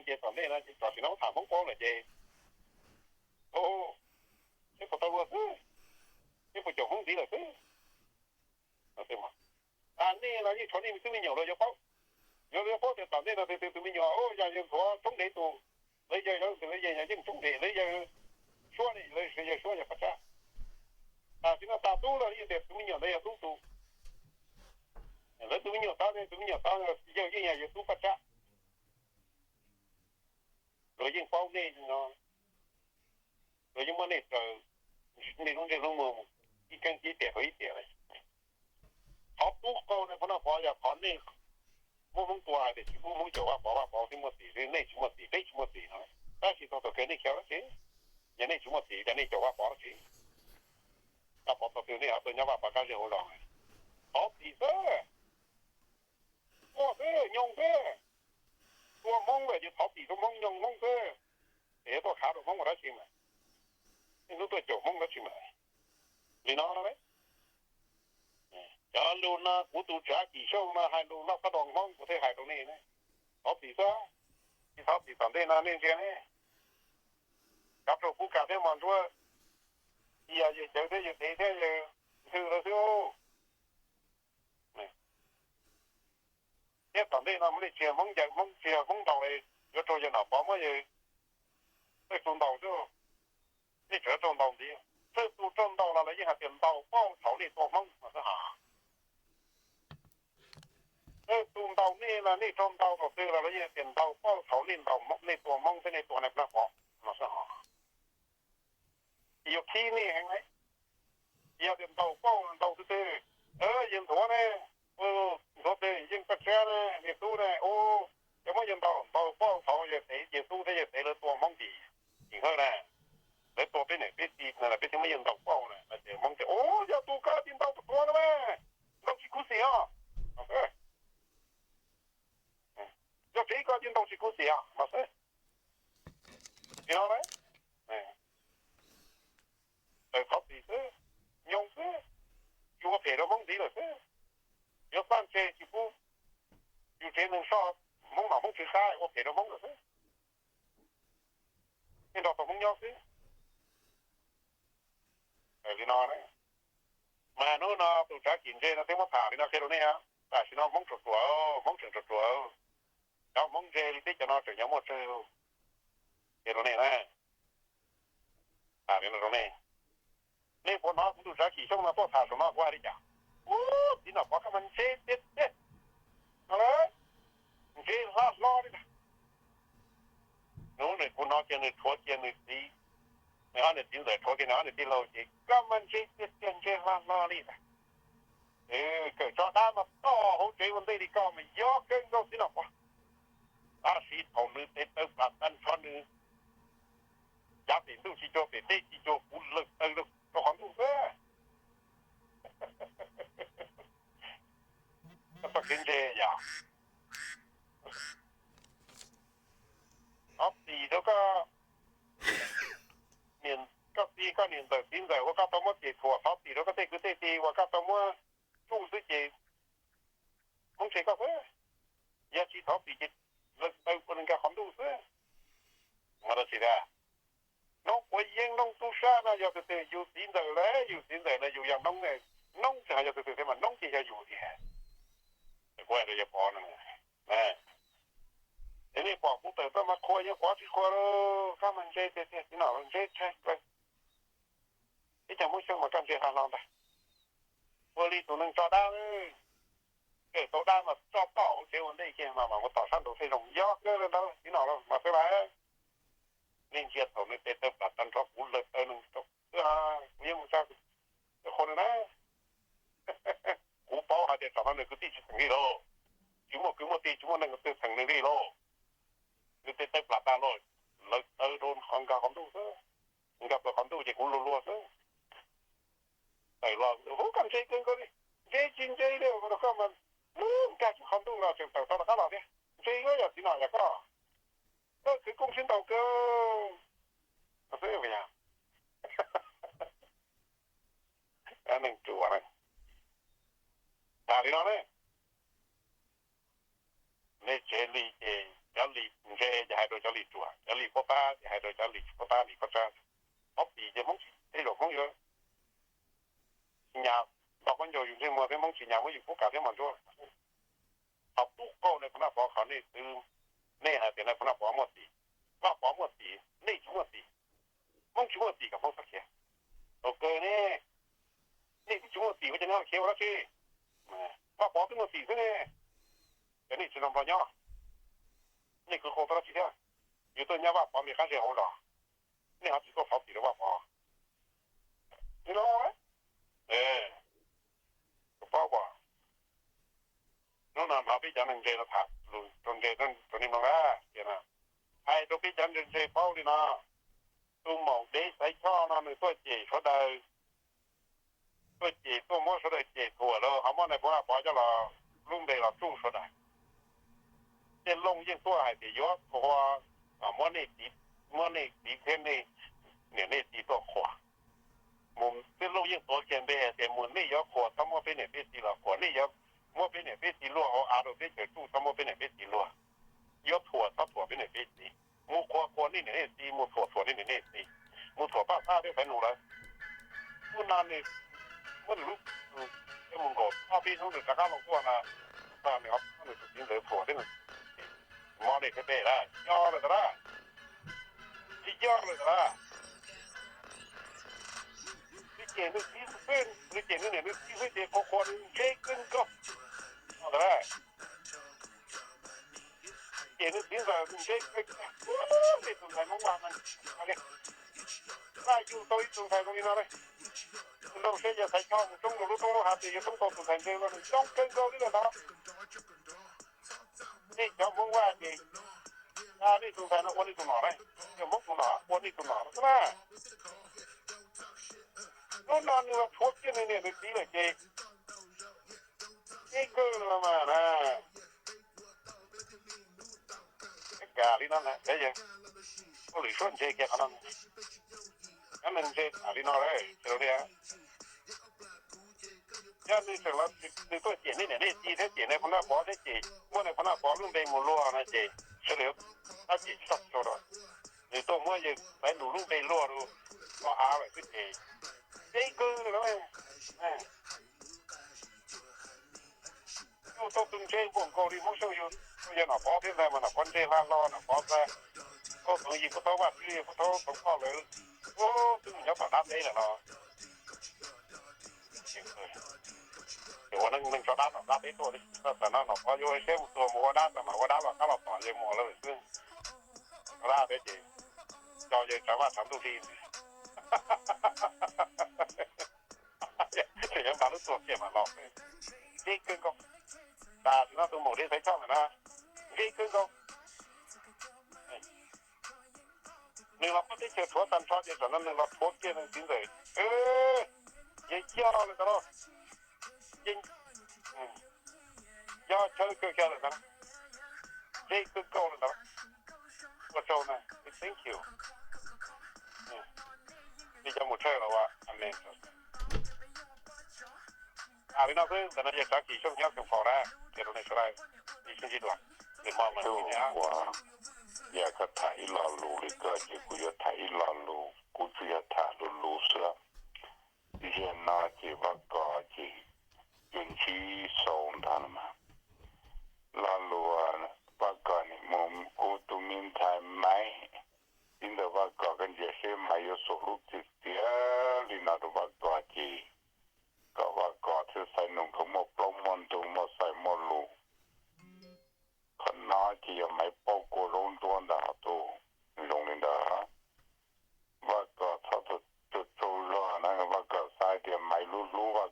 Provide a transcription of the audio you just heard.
ces tom ntej no ces tam sim no tham Hmoob paub lawm ces, o, neb puas tau luag xwb, neb puas caum Hmoob ntxiv lawm xwb. Nej los yeej tshuav nej me tub me nyuam los yuav paub, yuav yuav paub tias tom ntej no tus tus me nyuam yog yawg ntxhuav tshoob ntev tus, lawv yawg, lawv yawg yeej tshoob ntev, lawv yawg suab ne, lawv yawg suab yog paj tsab. Tam sim no tas tub los yeej tias tus me nyuam ntawd yog tub tus, lawv tus me nyuam tod, tus me nyuam tod yawg yeej yog yawg tub paj tsab. Luag yeej paub nej no, luag yeej muab nej raws, nej lub ntsej lub muag mus ib keeb ib tiam rau ib tiam li. Qhov tub qau no puas noj pov yog qhov nej muab Hmoob tua hais tias tsis pub Hmoob caum Vaj Pov, Vaj Pov thiaj muaj txim, nej tsis muaj txim, peb tsis muaj txim no. Tab sis thaum thaum kawg nej khiav dab tsi? Yog nej tsis muaj txim cas nej caum Vaj Pov dab tsi? Vaj Pov tau twg nej ho tuaj nyob Vaj Pov qab zej hauv zos? Thov txim xwb, quaj xwb, nyoos xwb. Tua Hmoob lawm ces thov txim rau Hmoob, nyoos Hmoob xwb. Es yuav tuaj khav rau Hmoob ua dab tsi mas? Nej twb tuaj caum Hmoob dab tsi mas? Li no no, cov lus no kuv tus Tsav Kim Xyooj no hais lus loj qab do Hmoob kuv thiaj hais rau nej ne. Thov txim xwb, tsis thov txim tom ntej no nej ntsia ne, kav rau kuv kam thiab mos ntsuab, yog yawg Cawv thiab yawg Dev thiab yawg Ntxhw lawv xwb. Thiab tom ntej no muab nej tsis yog Hmoob ncaws Hmoob, tsis yog Hmoob ntaus, yuav raug yawg Nom Pov muab yawg Txawj Tsu ntaus xwb. Nej tseem yuav raug ntaus ntxiv. Txawj Tsu raug ntaus los lawv yeej hais tias ntaus pauj thaum nej tua Hmoob no xwb hos. Txawj Tsu ntaus nej los nej raug ntaus thaum twg los lawv yeej hais tias ntaus pauj thaum nej ntaus, nej tua Hmoob thiab nej tua Nais Phoo Nab Pov no xwb hos. Ces yuav khib nej heev. Yog tias ntaus pauj ntaus twg twg, yawg Ntxhuav ne, Ntxhuav twg, Yeej Paj Tsab ne, Niam Tub ne, u, yog muab yawg ntaus, ntaus pauj thaum yawg Tev, yawg Tub thiab yawg Tev lawv tua Hmoob tim Hawj na, lawv tua peb niam peb txiv na, peb thiaj muab yawg ntaus pauj na, ces Hmoob tias, u, yog tus ko ces ntaus tus tuav no mas, ntaus tsis khuv xim os. Yog Tsev ko ces ntaus tsis khuv xim os no xwb. Li no, tawm thov txim xwb, nyoos xwb, yus ua phem rau Hmoob ntxiv lawm xwb. Yuav xaj ntshe tsis pub yus tsev neeg soj, Hmoob nom Hmoob tswv qab, ua phem rau Hmoob lawm xwb. Nej nrog tau Hmoob nyob xwb. Li no, mas hnub no tus Tsav Kim Ntse no twb muab tham li no qhia rau nej, tam sim no Hmoob ruam ruam, Hmoob tseem ruam ruam, cov Hmoob ntse li teb chaws no tseem nyob muaj tsawg. Qhia rau nej na, tham li no rau nej. Nej puas hnov kuv tus Tsav Kim Xyooj no tuaj tham saum no kuv hais li cas? Ub, txiv Nom Pov koj mas ntse tiag tiag no, ntse hlo hlo li ntag. Hnub nws kuv hnov kiag nws rhuav kiag nws txiv, nws ob niam txiv ntxawm rhuav kiag nws ob niam tij laug ces koj mas ntse tiag tiag, ntse hlo hlo li ntag. Kawm tso dab mas toj hauv tsev ua ntej li koj mas yog kawg nkaus txiv Nom Pov. Tab sis thaum nws tes taw plam tag nrho nws cav pem ntuj tsis cuag pem teb tsis cuag kuv lawm taw rau qhov ntuj xwb. Koj txoj kev ntse yog thov txim rau koj, koj txiv koj niam ntxawm txiv ntxawm uas koj tau muab cem thuam, thov txim rau koj tej kwv tej tij uas koj tau muab tsuj xwb ces Hmoob tseg koj xwb. Yog tsis thov txim ces lawv taw ua nkag qhov ntuj xwb. Hnub quav yeeb noog tub sab no yog tus twg? Yus txiv ntxawm lawm, yus txiv ntxawm no yus yog noob, noob tsis hais yog tus twg thiab mas noob ces yog yus tiag. Kuv hais rau yawg Pov no, es nej pom kuv tawm tuaj mas qhuas yeej qhuas tsis qhuas lauj, koj mas ntse tiag tiag txiv Nom, ntse tshaj plaws. Ib co Hmoob Xyooj mas koj ntse hlo hlo ntag. Ua li tus neeg tso dab, kawm tau dab mas tso toj hauv tsev ua ntej kiag mas mam mus tom sab nraud thiaj zoo, yog kawg li ntawd txiv Nom los mas xwb lawm. Nej ntsia thaum nws tes taw plam tag nrho kuv lawv taw neeg rau xwb, kuv yeej mus tsa qhua nws na. Kuv paub hais tias tsam no nws kwv tij tsis theem li lauj, tsis muaj kwv muaj tij tsis muaj neeg twg theem nws li lauj. Nws tes taw plam tag los lawv taw rau qhov nkag qhov ntuj xwb, nkag plaws qhov ntuj ces kuv luag luag xwb. Tawm los, hu, koj ntse kawg nkaus li. Ntse tsis ntse li, koj mas, nkag tsis qhov ntuj los tseem tawm rov qab los thiab. Ntse, yog txiv Nom yog koj, koj khwv koob sib ntaus kawg. Neeg ruam, tas li no ne. Nej tsev li ces Cov lis ntse ces hais rau cov lis ruam, cov lis puab pab ces hais rau cov lis puab pab, lis puab tsab. Ob pim ces Hmoob tsis tej zaum Hmoob yuav tsis nyam nto qaub ncaug yus ntsej muag thiab Hmoob tsis nyam muab yus pub kav thiab mos ntsuab. Thaum pub qauj Nais Phoo Vaj Pov qhov nej twv, nej hais tias Nais Phoo Vaj Pov muaj tim, Vaj Pov muaj tim, nej tsis muaj tim, Hmoob tsis muaj tim kom Hmoob txhob khiav. Thaum kawg ne, nej twb tsis muaj tim ua cas nej khiav ua dab tsi? Vaj Pov twb muaj tim xwb ne, ces nej tsis nrog Nplog nyob, nej khwv qau tau dab tsi thiab? Yus tuaj nyob Vaj Pov me qab zej hauv zos, nej ho tsis tuaj thov tim rau Vaj Pov li no. Paub as, hnub no hnov peb cov neeg ntse no tham lus rau ntse rau nej mloog na, tias hais rau peb cov ntse ntse paub li no. Tus maum dev Xaiv Choj no nws tuaj cem sawv daws, tuaj cem tuaj muab sawv daws cem thuam lawm ho muab Nais Phoo Vaj Pov coj los lub npe los tsuj sawv daws. Tej Looj yeej tuaj hais tias yuav qhuas, muab nej txiv, muab nej txiv thiab nej niam nej txiv tuaj qhuas. Mus tej Looj yeej tuav kiag npe hais tias mus nej yuav qhuas txhob muab peb niam peb txiv los qhuas, nej yuav muab peb niam peb txiv luag hauv av rau teb chaws tsuj txhob muab peb niam peb txiv luag, yuav thuam txhob thuam peb niam peb txiv, mus qhuas qhuas nej niam nej txiv, mus thuam thuam nej niam nej txiv, mus thuam Paj Xab thiab Xaiv Nus lawm. Hnub no nws muab nws lub, nws mus nkaum ob peb hnub nws rov qab los tuaj no, nws ob nws tus txiv ntxawm thuam thiab nws mob dej thiab peb lawm, yog lawm ntag na, tsis yog lawm ntag na. Nws cem nws txiv xwb, nws cem nws niam nws txiv xwb ces qhuas qhuas nws ntse kawg nkaus ntag na. Ces nws txiv ntxawm nws ntse, nej tus ntxhais Hmoob Vaj no, Vaj yug tau ib tug ntxhais zoo li no, nrau siab yog Xaiv Choj mus tsoob rau lub roob lub hav tias yuav tsoob tau tus ntxhais ntse no nws coob kawg nkaus li lawm ntag. Nej cov Hmoob Vaj ces nej tus ntxhais no ua nej tus nom na, yog Hmoob tus nom ua nej tus nom xwb na. Hnub no nws los rhuav kiag nws niam nws txiv lawm ces ib kawg no mas na. Kam li no na, ua lwm suab ntse kiag qhov no. Cov neeg ntse tham li no, sawv daws li, yog nws tseem los nws tuaj cem nej niam nej txiv thiab cem Nais Phoo Vaj Pov thiab cem muab Nais Phoo Vaj Pov lub npe mus luag no ces sawv daws yuav tab cem tsis tau rau. Nws tuaj muab yawg Xaiv Nus lub npe luag rau hauv av lawm xwb ces, ces kawg li no. Yus tau tus ntse npaum nkaus li Hmoob Xyooj yus, yog Nom Pov thiab ntag mas Nom Pov ntse hla hlo, Nom Pov ntag, Txoov Yig Pub Thaub, Vaj Tswv Yig Pub Thaub, Txoov Poj lawv, twb mus nyob tom dab teb lawm no. Ces ua neej neeg tso dab tom dab teb tuaj li, tam no Nom Pov yuav ua siab mus tua mus ua dab, tam no ua dab los qab los tom yawg mus lawm xwb. Tso dab peb ces, tso yawg tsav vaj tsav ntuj li. Tseem yuav npaj lub tuag kiag mas los, ntse kawg nkaus. Tas sim no tus maum dev Xaiv Choj ntawm na, ntse kawg nkaus. Nws los pab teb chaws rhuav tag nrho ces tam no nws los rhuav kiag nws txiv ntxawm. Ces yog lawm ntag lauj, ces yog chaw kawg kiag lawm ntag, ntse kawg nkaus lawm ntag. Ua tsaug na, thank you. Li cov mus tshawj los ua amen. Li no xwb, ntawm no yog Tsav Kis Xyooj nyob Xeev Khaum na, qhia rau nej sawv daws, ib sib ntsib dua, nws hmo mas ua, yog koj tham ib lo lus li koj ces kuv yuav tham ib lo lus, kuv tsuas yog tham lus lus xwb. Zaum no ces Vaj Kos ces yuav ntsib sau ntag los mas. Lo lus Vaj Kos nim mus kuv tus me ntxhais Maiv, txiv ntxawm Vaj Kos koj ntsia seb Maiv yuav xum lub txim tiag li no rau Vaj Kos ces kom Vaj Kos thiab Xaiv Nus nkawd muaj plaub muaj ntug muaj xais muaj lus. Qhov no ces yog Maiv paub kua zaub ntsuab ntag tus, zoo li ntawd. Vaj Kos txhob tsaug zog na, Vaj Kos xav tias Maiv lub hlub Vaj